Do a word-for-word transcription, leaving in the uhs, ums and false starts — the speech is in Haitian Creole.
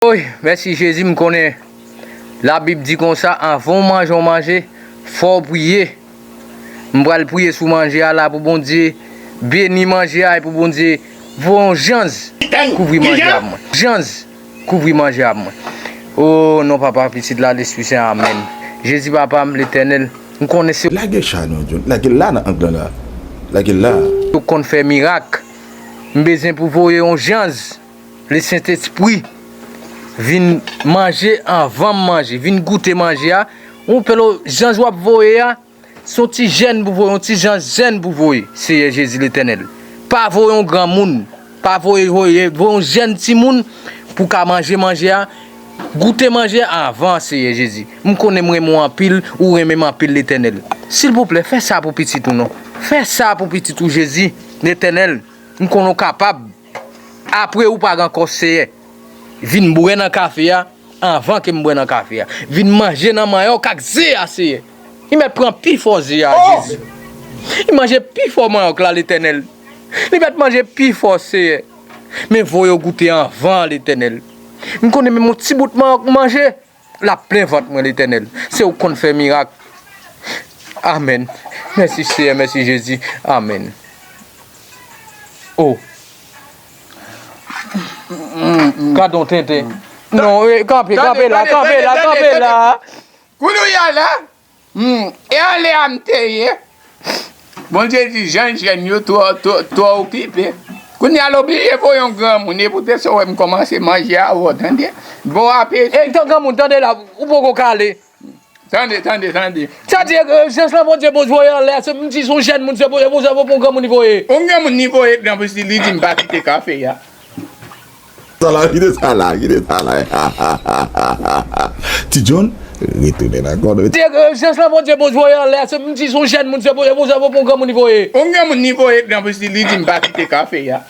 Oy, mèsi Jezi, m konnen Labib di konsa, anvan w manje yon manje, fò w priye. M pral priye sou manje a la pou Bondye beni manje a e pou Bondye voye yon janz kouvri manje a mwen. Janz kouvri manje a mwen. O non Papa, Pitit la, Lespri Sen, amèn. Jezi Papa m, Letènèl, m konnen se Lage cha non, John. Lage l la nan ang lan la. Lage l la. Ou konn fè mirak. M bezwen pou voye yon janz. Lesentespri vin manje anvan m manje, vin goute manje a. Yon pèl janz w ap voye a, se yon ti jèn pou voye, yon ti janz jèn pou voye, Seyè Jezi Letènèl. Pa voye yon granmoun, pa voye, voye, voye yon jèn timoun pou ka manje manje a, goute manje a anvan, Seyè Jezi. M konnen m renmen w anpil, ou renmen m anpil, Letènèl. Silvouplè, fè sa pou pitit ou non. Fè sa pou pitit ou, Jezi, Letènèl. M konnen w kapab. Apre ou pa gen ankò, Seyè. Vin bwè nan kafe a anvan ke m bwè nan kafe a. Vin manje nan manyòk ak ze a, Seyè. Li mèt pran pifò ze a, Jezi. Li manje pifò manyòk la, Letènèl. Li mèt manje pifò, Seyè. Men voye w goute anvan, Letènèl. M konnen menm yon ti bout manyòk m manje, l ap plen vant mwen, Letènèl. Se ou k konn fè mirak. Amèn. Mèsi, Seyè. Mèsi, Jezi. Amèn. O. Gad on tenten. Non, e, kanpe, kanpe la, kanpe la, kanpe la. Kounye a la, hmm, e anlè a m te ye. Bondye di, jan jèn yo twò, twò, twò okipe. Kounye a l oblije voye yon granmoun, e poutèt sa w wè m kòmanse manje a, ou tande. Bon apeti. E, tan granmoun, tande la, ou poko kale. Tande, tande, tande. Sa di, e, jans lan Bondye voye anlè a, se, m di se yon jèn moun, se Bondye voye, se yon granmoun li voye. Yon granmoun li voye, granmoun si li di m pa kite kafe a. Sa la, kite sa la, kite sa la. Ti John, retounen nan kò nou. Te, e, jans lan Bondye voye anlè a, se, m di se yon jèn moun, se Bondye voye, se yon granmoun li voye. Yon granmoun li voye, granmoun si li di m pa kite kafe a.